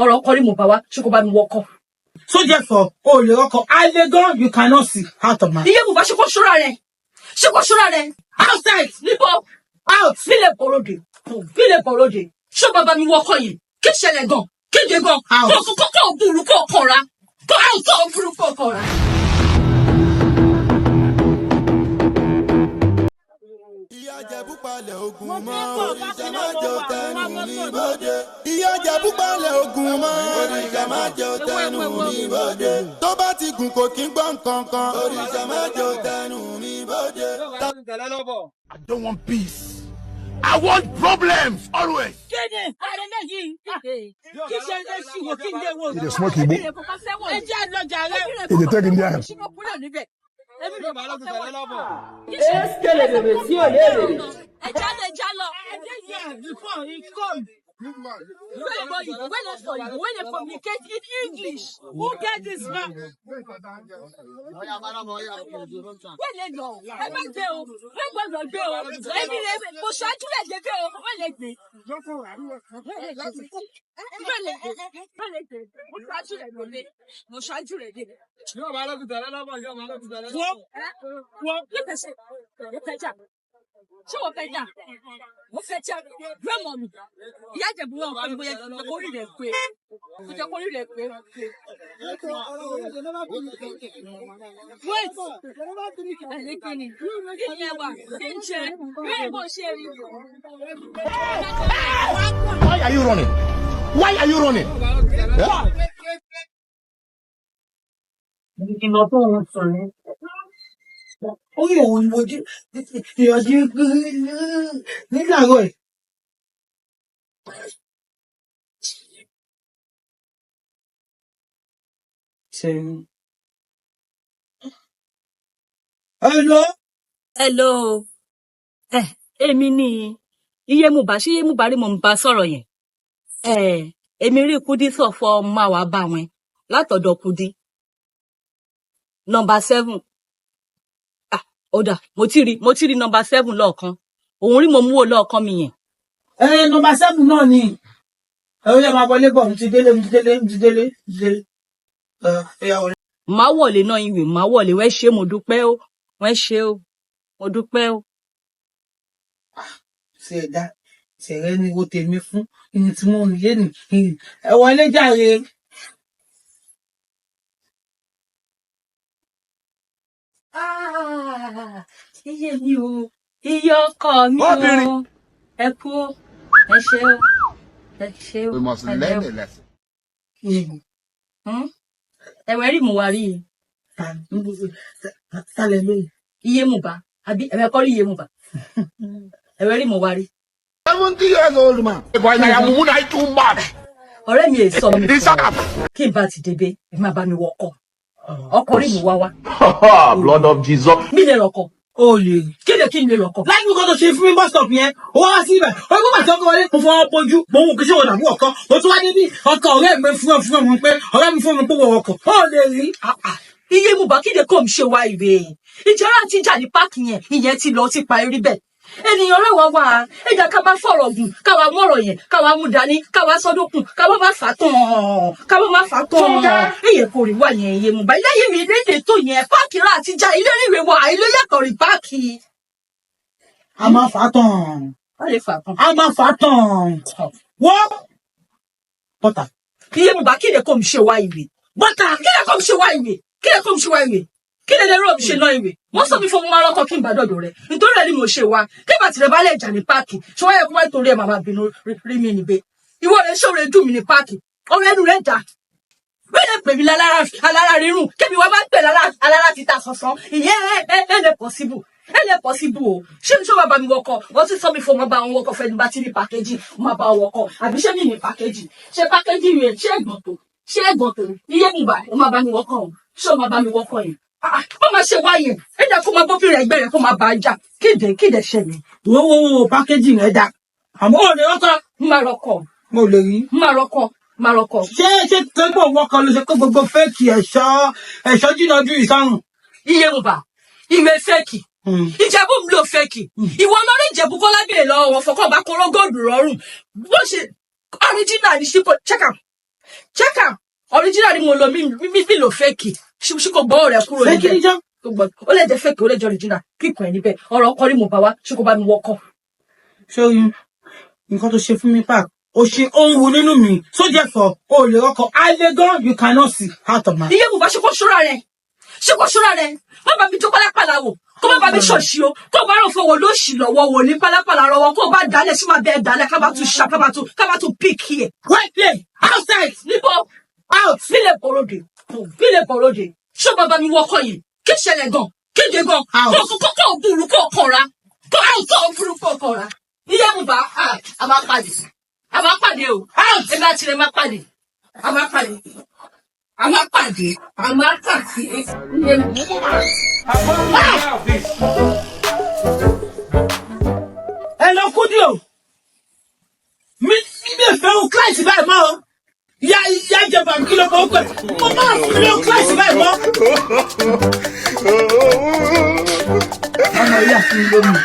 Ọ̀rọ̀ ọkọ rí mo bá wá, ṣé kò bá mi wọkọ̀? So therefore, o lè rọ́kọ. Alẹ́ you cannot see out of my. Iye mo bá ṣe kó ṣọ́ra rẹ̀. Ṣé kó ṣọ́ra rẹ̀? Outside! Níbo? Out! Nílẹ̀ bọ̀rọ̀dè. Nílẹ̀ bọ̀rọ̀dè. Ṣé o bàbá mi wọkọ̀ yìí? Kí ṣẹlẹ̀ gan? Kéde gan? Out. Kó kó kó burú kó kọ̀ra. Kó kó burú kó kọ̀ra. Ìyá Ìjẹ̀bú palẹ̀ ogun mọ́, òrìṣà má jẹ́ ó tẹnu mi bóde. Ìyá Ìjẹ̀bú palẹ̀ ogun mọ́, òrìṣà má jẹ́ ó tẹnu mi bóde. Tó bá ti gùn kò kí ń gbọ́ nǹkan kan, òrìṣà má jẹ́ ó tẹnu mi bóde. I don't want peace. I want problems always. Kéde àrẹ̀lẹ̀ yìí kí ṣe é ṣìwò kí n dé wo. He dey smoke igbo. Ẹ jẹ́ àlọ́jà rẹ̀. He dey take Indian. Ẹja lọ, ẹja lọ. Ẹ jẹ́ before he come. When they for you, when they communicate in English. Who get this man? Wẹ́n lè lọ, ẹ má gbé o, wẹ́n gbọ́dọ̀ gbé o, èmi lè mo ṣáájú lè dé gbé o, wẹ́n lè gbé. Wẹ́n lè gbé, wẹ́n lè gbé, wẹ́n lè gbé, mo ṣáájú rẹ̀ lọ dé, mo ṣáájú rẹ̀ dé. Wọ́n wọ́n. Mo fẹ́ jà, ṣé mo fẹ́ jà? Mo fẹ́ jà, grandma mi, ìyá Ìjẹ̀bú náà kọ́ mi bóyá kórì rẹ̀ pé, kó jẹ́ kórì rẹ̀ pé. Wait! Ẹ̀lẹ́ kí ni? Kí ni ẹ wà? Kí n jẹ? Bẹ́ẹ̀ bó ṣe rí. Why are you running? Why are you running? Yeah? Kí n lọ tó òun sùn ní. Orí òun ni mo jí ìyọ̀jú nígbàrọ̀ ẹ̀. Ṣé Hello? Hello. Ẹ èmi ni Iyemùbá, ṣé Iyemùbá rí mo ń bá sọ̀rọ̀ yẹn? Ẹ èmi rí Kúdí sọ̀fọ̀ máa wá bá wọn látọ̀dọ̀ Kúdí. Nọmba 7. Ah, ó dà, mo ti rí nọmba 7 lọ́ọ̀kan. Òun rí mo mú wò lọ́ọ̀kan mi yẹn. Ẹ nọmba 7 náà ni. Ẹ ó yẹ máa wọlé bọ̀, mo ti délé, mo ti délé, mo ti délé, mo ti délé. Ẹ ẹ yà wọlé. Má wọlé náà ìwé, má wọlé, wẹ́ ṣé mo dúpẹ́ o, wẹ́ ṣé o, mo dúpẹ́ o. Ṣe ẹ̀dá ṣẹ̀rẹ́ ni wo tèmi fún ìyìn tí mo ń lé nì. Ẹ wọlé jàre. Ah, iye mi o, iye ọkọ mi o, Obìnrin. Ẹ kú o, ẹ ṣé o, ẹ ṣé o, We must ẹ lẹ́ learn o. a lesson. Hmm? Ẹ̀wẹ̀ rí mo wá rí i. Sálẹ̀ lóyún. Iyemùbá, àbí ẹ̀wẹ̀ kọ́ rí Iyemùbá. Ẹ̀wẹ̀ rí mo wá rí. 70 years old man. Boy, I am woman too much. Ọ̀rẹ́ mi è sọ mi It's fún ọ. up. Kí n bá ti débé, ẹ má bá mi wọkọ̀. Ọkọ rí mi wá wá. Blood of Jesus. Mi lè rọkọ̀. O lè rí. Kí lè kí n lè rọkọ̀? Láti nǹkan tó ṣe fún mi bus stop yẹn, ó wá sí ibẹ̀, ó gbọ́dọ̀ tí ọkọ wọlé, mo fọwọ́ bojú, mo wò kí ṣé wọn dàbí ọkọ, mo tún wá débi ọkọ ọ̀rẹ́ mi fún ẹ fún ẹ mọ̀ pé ọ̀rẹ́ mi fún mi pé wọ́n ọkọ̀, ó lè rí. Iyemùbá kí lè kó mi ṣe wá ìwé. Ìjọra ti jà ní páàkì yẹn, ìyẹn ti lọ ti pa eré bẹ́ẹ̀. Ènìyàn rẹ̀ wá wá, ẹja ká bá fọ̀rọ̀ gùn, káwa mú ọ̀rọ̀ yẹn, káwa mú dání, káwa sọ́dọ̀kùn, káwa má fà á tán, káwa má fà á tán. Èyẹ kò rí wà yẹn Iyemùbá, ilé mi léde tó yẹn, páàkì rà àti já ilé ìwé wa, ilé yàtọ̀ rí páàkì. A máa fà á tán. Wọ́n lè fà á tán. A máa fà á tán. Wọ́n bọ́tà. Iyemùbá kí lè kó mi ṣe wá ìwé. Bọ́tà. Kí lè kó mi ṣe wá ìwé. Kí lè kó mi ṣe wá ìwé. Kí lè lérò mi ṣe náà ìwé. Wọ́n sọ mi fún mo máa rọ́kọ̀ kí n bá dọ̀dọ̀ rẹ̀. Nítorí rẹ̀ ni mo ṣe wá. Kí bàtì rẹ̀ bá lè jà ní páàkì. Ṣé wáyé kó má torí ẹ̀ màmá bínú rí mi níbẹ̀. Ìwọ rẹ̀ ṣòro dùn mí ní páàkì. Ọ̀rọ̀ ẹnu rẹ̀ dà. Wọ́n lè pè mí lálára alára rírùn. Kébì wá máa ń pè lára alára títa sọ̀sán. Ìyẹn ẹ ẹ ẹ lè possible. Ẹ lè possible o. Ṣé ṣé wàá bá mi wọkọ̀? Wọ́n ti sọ mi fún ọmọ bá wọn wọkọ̀ fẹ́ni bá ti ní pàkéjì. Mo bá wọn wọkọ̀. Àbí ṣé mi ní pàkéjì? Ṣé pàkéjì rẹ̀ ṣé ẹ̀gbọ́n tó? Ṣé ẹ̀gbọ́n tó? Iyemùbá, ó máa bá mi wọkọ̀ o. Ṣé ó máa bá mi wọkọ̀ yẹn? Ah, ah, má máa ṣe wáyé. Ẹ jẹ́ kó máa bófin rẹ̀ ẹgbẹ́ rẹ̀ kó máa bá a jà. Kéde kéde ṣe mi. Wo wo wo pákéjì rẹ̀ dà. Àmọ́ ò lè rọ́kọ̀. N máa rọkọ̀. Mo lè rí. N máa rọkọ̀. N máa rọkọ̀. Ṣé tó ń bọ̀ wọ́kọ̀ ló ṣe kó gbogbo fẹ́ẹ̀kì ẹ̀ṣọ́ ẹ̀ṣọ́ jìnnà ju ìsọ̀rùn. Iyemùbá, ìwé fẹ́ẹ̀kì. Ìjẹ̀bú mi ló fẹ́ẹ̀kì. Ìwọ lórí Ìjẹ̀bú kọ́ lábẹ́rẹ́ lọ́wọ́ wọn fọkàn bá kọ́rọ́ góòlù rọrùn. Bó ṣe original ní ṣípò check am. Check am. Original ni mo lò, mi lò fake. Ṣé kò gbọ́ rẹ̀ kúrò Ṣé kí ni níbẹ̀? jọ́? Kò gbọ́. Ó lè jẹ́ fake, ó lè jẹ́ original. Kíkùn ẹ̀ níbẹ̀. Ọ̀rọ̀ ọkọ ni mo bá wá. Ṣé kò bá mi wọkọ̀? Ṣé nǹkan tó ṣe fún mi park, o ṣe ohun wo nínú mi sójà fọ o lè rọkọ alẹ́ gan, you cannot see out of my. Iye bùbá, ṣe kó ṣọ́ra rẹ̀, ṣe kó ṣọ́ra rẹ̀. Má bá mi jó pálápàlà wò, kó má bá mi ṣọ̀ṣì o. Kó bá rò fọwọ́ lóṣì lọ́wọ́ wò ní pálápàlà rọwọ́, kó bá dálẹ̀ sí máa bẹ́ẹ̀ dálẹ̀, ká bá tún ṣá, ká bá tún píkì ẹ̀. Wait, play outside. Níbo? Out. Nílẹ̀ bọ̀rọ̀dẹ̀, nílẹ̀ bọ̀rọ̀dẹ̀. Ṣé bàbá mi wọkọ̀ yìí? Kí ṣẹlẹ̀ gan? Kéde gan? Out. Kó burú kó kọ̀ra, kó burú kó kọ̀ra. Iye bùbá, a máa pàdé, a máa pàdé o. Out. Èmi àti rẹ̀ máa pàdé, a máa pàdé, a máa pàdé, a máa pàdé. Iye bùbá. Ẹ lọ kúdí o, mi ò fẹ́ o client báyìí mọ́ o. Ìyá ìjọba mi, kí ló mọ̀ ó pẹ̀ mo máa fún mi o client báyìí mọ́. Ọmọ ìyá fún mi lómi.